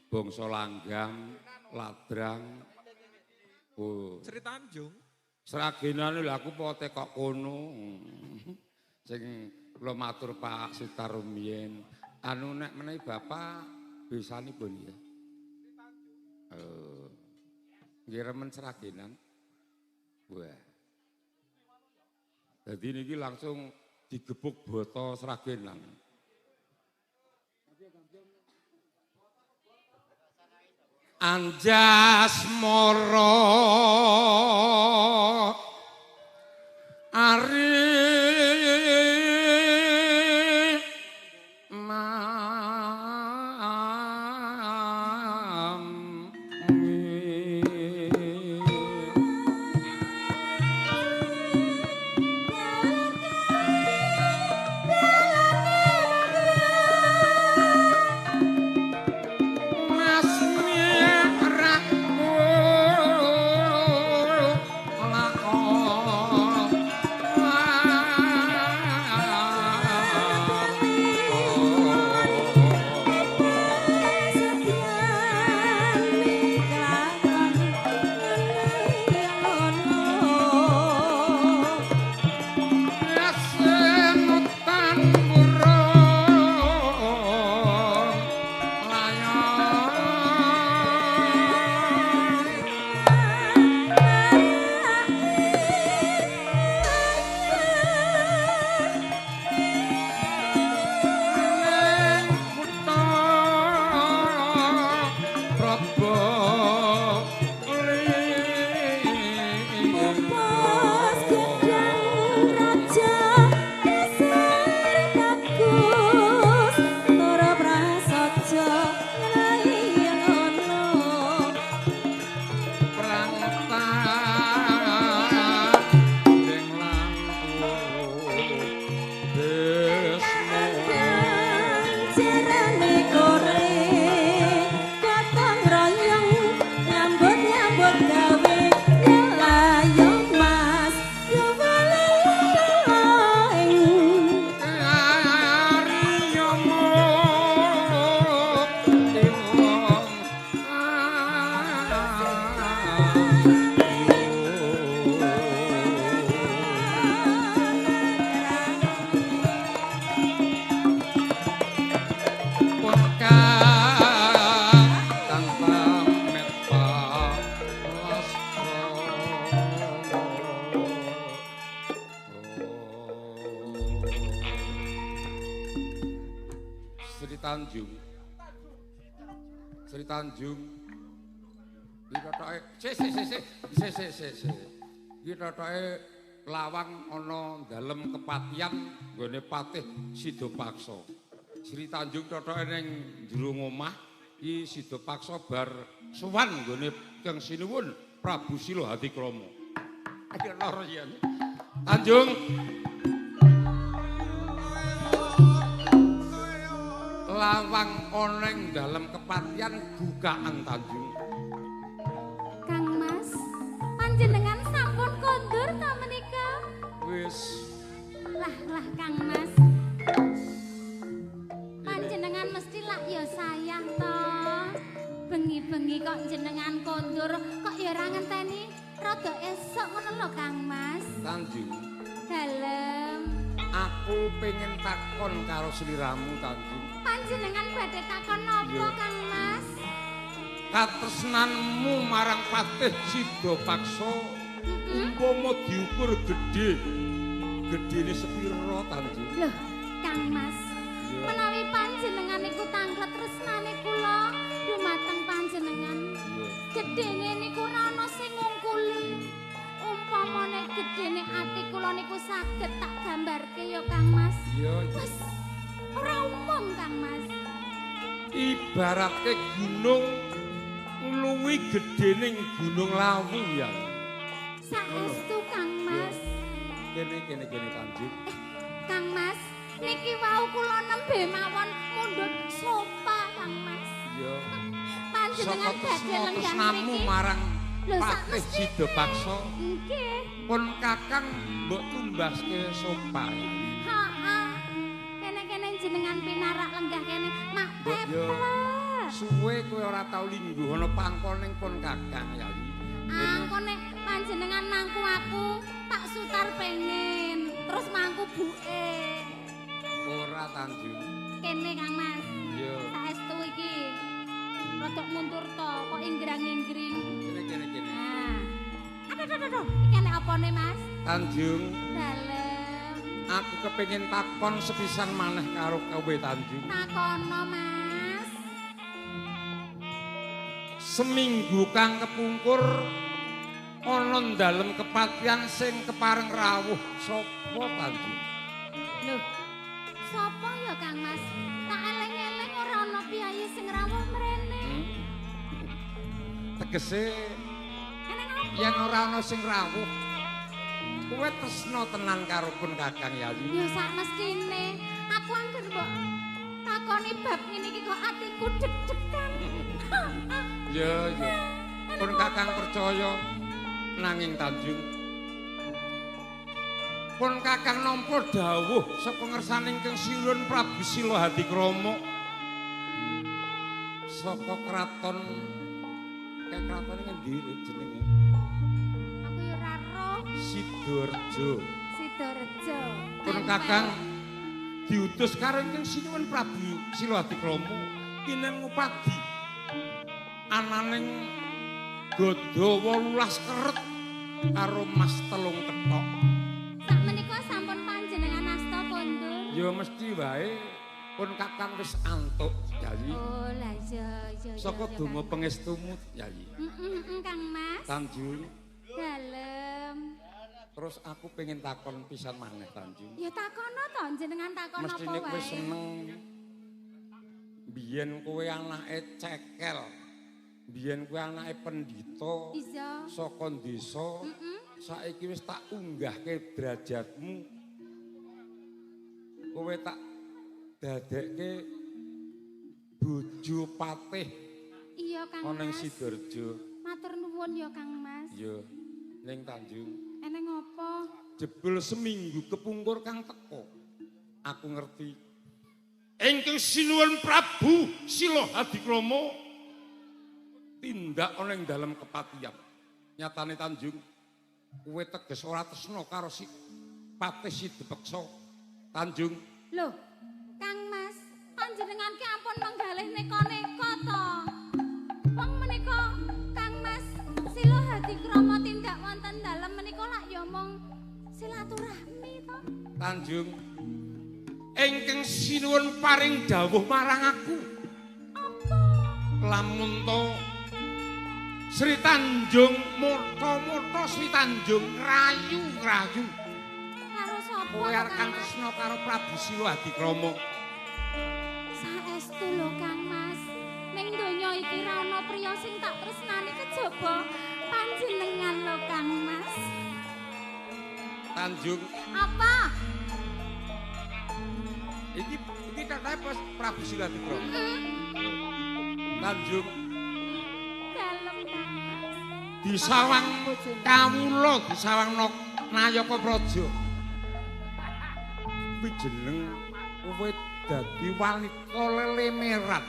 Bangsa Langgam, Ladrang. Oh. Sri Tanjung. Sragenane lho aku pote kok kono. Sing kula matur Pak Sutar rumiyin. Anu nek menawi Bapak besanipun ya. Nggih remen Sragenan. Wah. Dadi niki langsung digebuk boto Sragenan. Anjas moro ari Sri Tanjung. Iki totoke sik. Iki totoke lawang ana dalem kepatihan nggone Patih Sidapaksa. Sri Tanjung totoke ning jero omah iki Sidapaksa bar sowan nggone Kang Sinuwun Prabu Sila Hadikrama. Ayo loro ya. Tanjung. Lawang ana ing dalem kepatihan bukaan Tanjung. Kang Mas, panjenengan sampun kondur ta menika? Wis. Lah lah Kang Mas. Panjenengan mesti lak ya sayang to. Bengi-bengi kok jenengan kondur, kok ya ora ngenteni rada esuk ngono lho Kang Mas. Tanjung. Dalem. Aku pengen takon karo sliramu Tanjung. Panjenengan badhe takon napa Kang Mas? Katresnanmu marang Patih Sidapaksa umpama diukur gedhe. Gedhene sepira Tanjung? Loh, Kang Mas. Menawi panjenengan niku tanglet tresnane kula dumateng panjenengan. Gedhene niku ora ana sing ngungkuli. Umpamane gedhene ati kula niku saged tak gambarke ya Kang Mas. Iya. Wes ora umum Kang Mas. Ibaratke gunung ngluwi gedhening Gunung Lawu ya. Saestu Kang Mas. Kene kene kene Tanjung. Kang Mas, niki wau kula nembe mawon mundhut sopa Kang Mas. Iya. Panjenengan badhe lenggah mriki marang Patih Sidapaksa. Nggih. Pun Kakang mbok tumbaske sopa. Heeh. Kene-kene jenengan pinarak lenggah kene mak peplek. Suwe kowe ora tau lingguh ana pangkon ning pun Kakang Yayi. Angko nek panjenengan mangku aku tak sutar pengen, terus mangku buke. Ora Tanjung. Kene Kang Mas. Iya. Saestu iki. Rodok mundur to, kok inggrang-inggring. Kene kene kene. Nah. Aduh aduh aduh, iki enek apane Mas? Tanjung. Dalem. Aku kepengin takon sepisan maneh karo kowe Tanjung. Takono Mas. Seminggu kang kepungkur ana dalem kepatihan sing kepareng rawuh sapa Tanjung? Lho. Sapa ya Kang Mas? Tak eleng-eleng ora ana piyayi sing rawuh mrene. Tegese yen ora ana sing rawuh kowe tresna tenan karo pun Kakang Yayi. Ya sak mestine. Aku angger mbok takoni bab ngene iki kok atiku deg-degan. Ya ya. Pun Kakang percaya nanging Tanjung. Pun Kakang nampa dawuh saka ngersaning Kang Sinuwun Prabu Sila Hadikrama. Saka kraton kae kraton ngendi jenenge? Aku ya ora roh. Sidoarjo. Sidoarjo. Pun Kakang diutus karo Kang Sinuwun Prabu Sila Hadikrama kineng ngupadi ananing gada 18 keret karo mas 3 kethok. Sakmenika sampun panjenengan asta kondur. Ya mesti wae pun Kakang wis antuk, Yayi. Oh, lah iya iya. Saka donga pangestumu, Yayi. Heeh, Kang Mas. Tanjung. Dalem. Terus aku pengen takon pisan maneh, Tanjung. Ya takono to, jenengan takon apa wae. Mestine kowe seneng. Biyen kowe anake cekel. Biyen kowe anake pendhita. Iya. Saka desa. Saiki wis tak unggahke derajatmu. Kowe tak dadekke bojo patih. Iya, Kang Mas. Ana ing Sidoarjo. Matur nuwun ya, Kang Mas. Iya, ning Tanjung. Eneng apa? Jebul seminggu kepungkur kang teko. Aku ngerti. Ingkang Sinuwun Prabu Sila Hadikrama tindak ana ing dalem kepatihan. Nyatane Tanjung kowe teges ora tresna karo si Patih Sidapeksa. Tanjung. Lho, Kang Mas, panjenengan ki ampun menggalih neka-neka to. Wong menika Kang Mas Sila Hadikrama tindak wonten dalem menika lak ya mung silaturahmi to. Tanjung, ingkang Sinuwun paring dawuh marang aku. Apa? Lamun to Sri Tanjung motho-motho Sri Tanjung rayu-rayu. Karo sapa? Kowe arep kang tresna karo Prabu Sila Hadikrama. Saestu lho Kang Mas. Ning donya iki ra ana priya sing tak tresnani kejaba panjenengan lho Kang Mas. Tanjung. Apa? Iki iki katanya pas Prabu Sila Hadikrama. Tanjung. Dalem Kang Mas. Disawang kawula, disawang Nayaka Praja. Kuwi jeneng kowe dadi wanita lelemeran.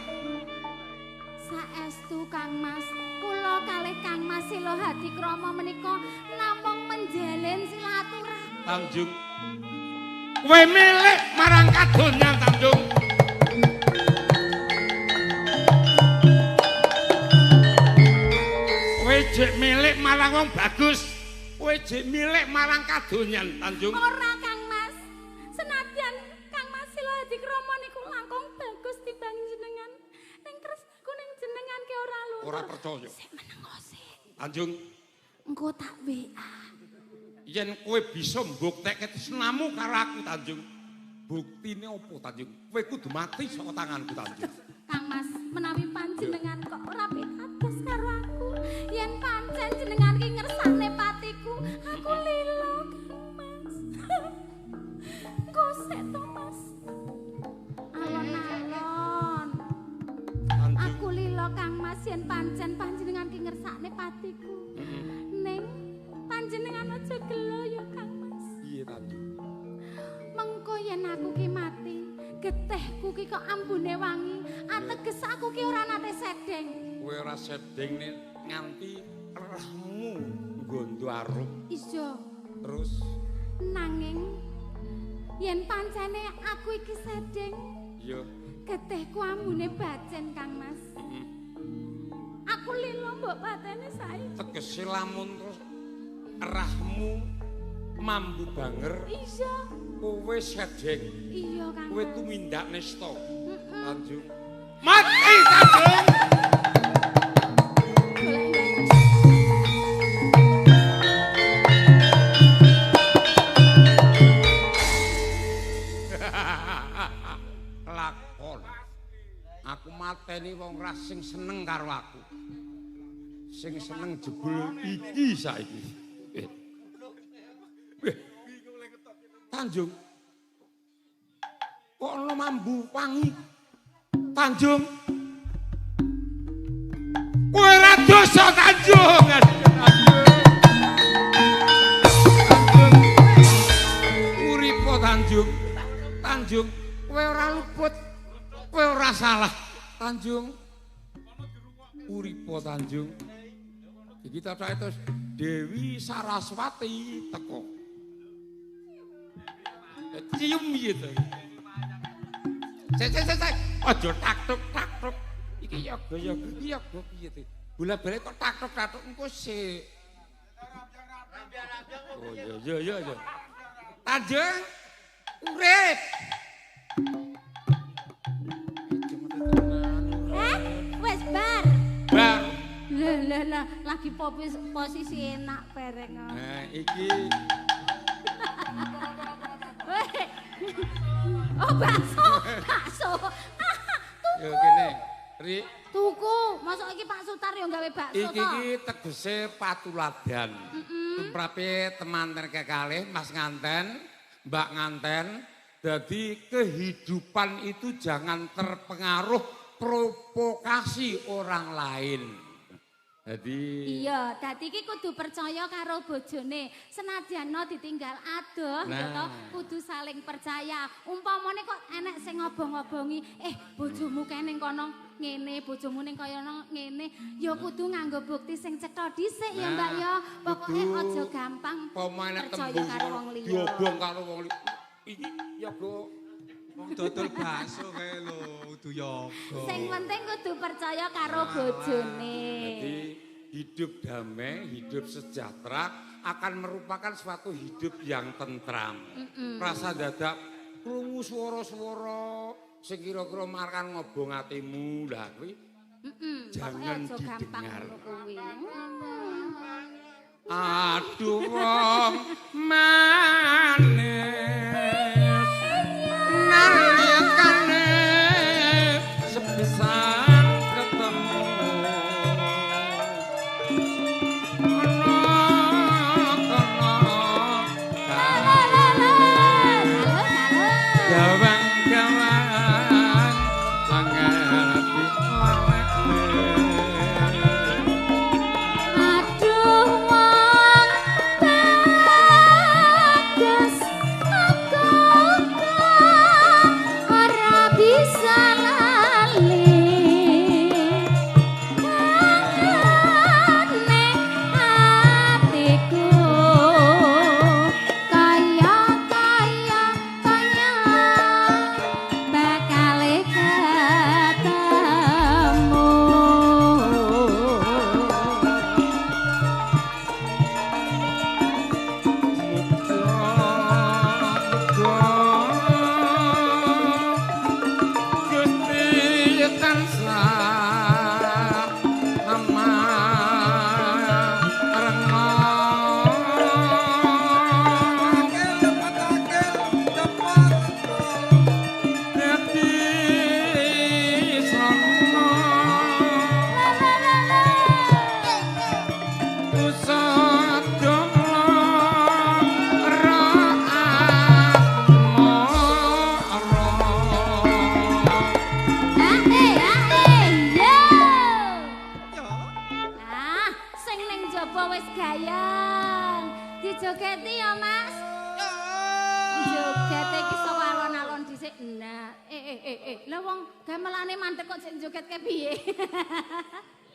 Saestu Kang Mas, kula kalih Kang Mas Sila Hadikrama menika namung menjalin silaturahmi. Tanjung. Kowe milik marang kadonyan Tanjung. Kowe jek milik marang wong bagus. Kowe jek milik marang kadonyan Tanjung. Ora Kang Mas. Senadyan Kang Mas Sila Hadikrama niku langkung bagus timbang jenengan. Ning tresnaku ning jenengan ki ora luntur. Ora percaya. Sik meneng sik. Tanjung. Engko tak WA. Yen kowe bisa mbuktekke tresnamu karo aku Tanjung. Buktine opo Tanjung? Kowe kudu mati saka tanganku Tanjung. Kang Mas, menawi panjenengan kok ora pitados karo aku, yen pancen jenengan ki ngersane patiku, aku lilo Kang Mas. Kosek to Mas. Alon-alon. Aku lilo Kang Mas yen pancen panjenengan ki ngersakne patiku. Ning panjenengan aja gelo ya Kang Mas. Piye Tanjung? Mengko yen aku ki mati, getihku ki kok ambune wangi, Ateges aku ki ora nate sedeng. Kowe ora sedeng nganti rahmu nggondo arum. Iya. Terus nanging yen pancene aku iki sedeng, iya. Getihku ambune bacen, Kang Mas. Aku lilo mbok patene saiki. Tegese lamun terus rahmu mambu banger. Iya. Kowe sedeng. Iya, Kang. Kowe tumindak nista. Tanjung. Mati Tanjung. Lakon. Aku mateni wong ra sing seneng karo aku. Sing seneng jebul iki saiki. Tanjung. Kok ana mambu wangi? Tanjung. Kowe ora dosa Tanjung. Tanjung. Uripo Tanjung. Tanjung, kowe ora luput. Kowe ora salah. Tanjung. Uripo Tanjung. Iki tatake terus Dewi Saraswati teko. Cium gitu. Sik sik sik. Aja taktuk-taktuk. Iki yoga-yoga iki yoga piye to? Bola-balik kok taktuk-taktuk engko sik. Oh iya iya iya iya. Tanjung urip. Wes bar. Bar. Lah lah lah lagi posisi enak pereng. Nah, iki. Oh bakso, bakso. Tuku. Yo kene, Ri. Tuku. Mosok iki Pak Sutar yo gawe bakso to. Iki iki tegese patuladan. Tumrape temanten kekalih, Mas Nganten, Mbak Nganten. Dadi kehidupan itu jangan terpengaruh provokasi orang lain. Jadi iya, dadi iki kudu percaya karo bojone. Senadyan ditinggal adoh, ya toh, kudu saling percaya. Umpamane kok enek sing ngobong-ngobongi, bojomu kae ning kono ngene, bojomu ning kaya ngene, ya kudu nganggo bukti sing cetha dhisik ya, Mbak ya. Pokoke aja gampang percaya karo wong liya. Diobong karo wong liya. Iki yoga wong dodol bakso kae lho, kudu yoga. Sing penting kudu percaya karo bojone. Jadi hidup damai, hidup sejahtera akan merupakan suatu hidup yang tentram. Rasa dadak krungu swara-swara sing kira-kira markan ngobong atimu lah kuwi. Jangan didengar. Aduh wong manis nalikane sepisan ketemu gawang-gawang angel aduh wong bagus aku ora bisa lali kangene atiku kaya kaya kaya bakal ketemu. Gusti tansah amareng. Dadi srana usada ra asmara. Ae, yo. Ah, sing ning jaba wis gayeng. Dijogeti ya, Mas. Jogete iki saka alon-alon dhisik. sik nah lah wong gamelane mandek kok sik joget ke piye?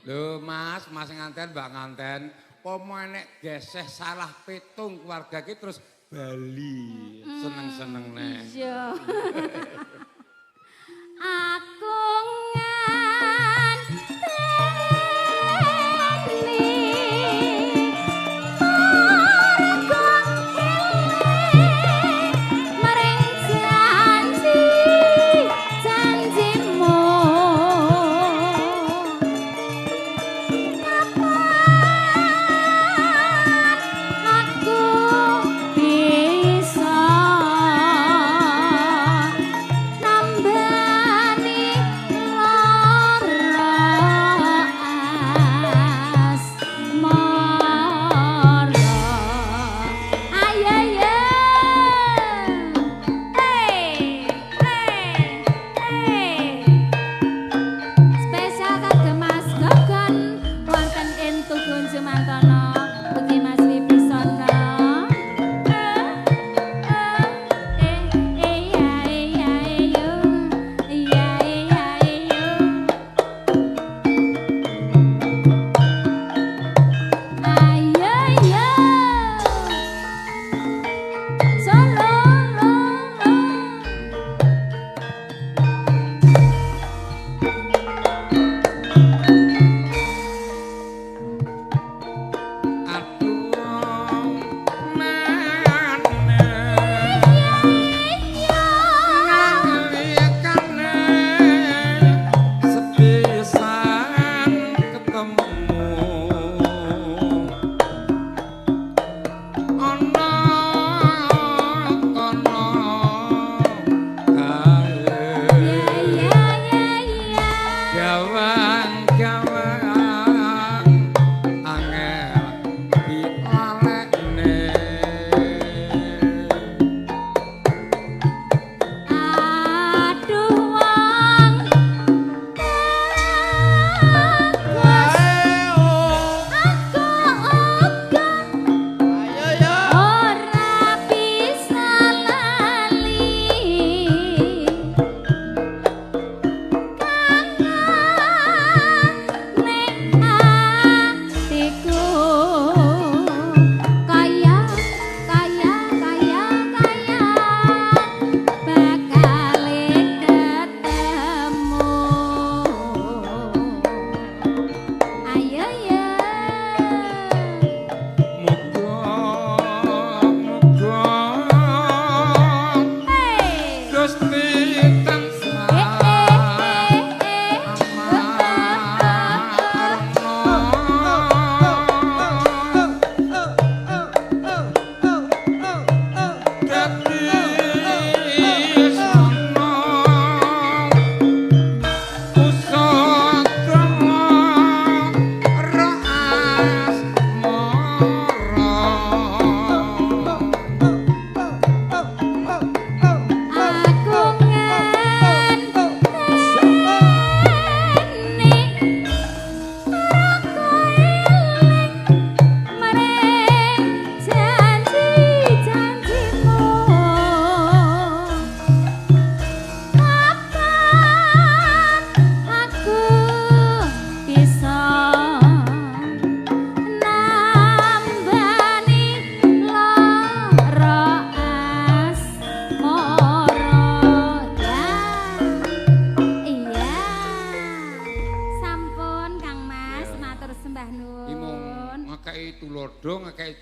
Lho Mas, Mas nganten, Mbak nganten, pomo enek geseh salah petung keluarga ki terus bali seneng-seneng neh. Iya. Aku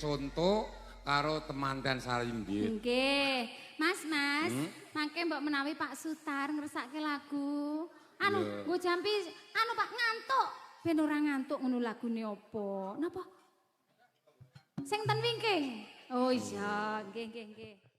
Contoh karo temanten sarimbit. Nggih. Mas, Mas, mangke mbok menawi Pak Sutar ngersake lagu. Anu, nggo jampi anu Pak ngantuk. Ben ora ngantuk ngono lagune apa? Napa? Sing ten wingking. Oh iya, nggih nggih nggih.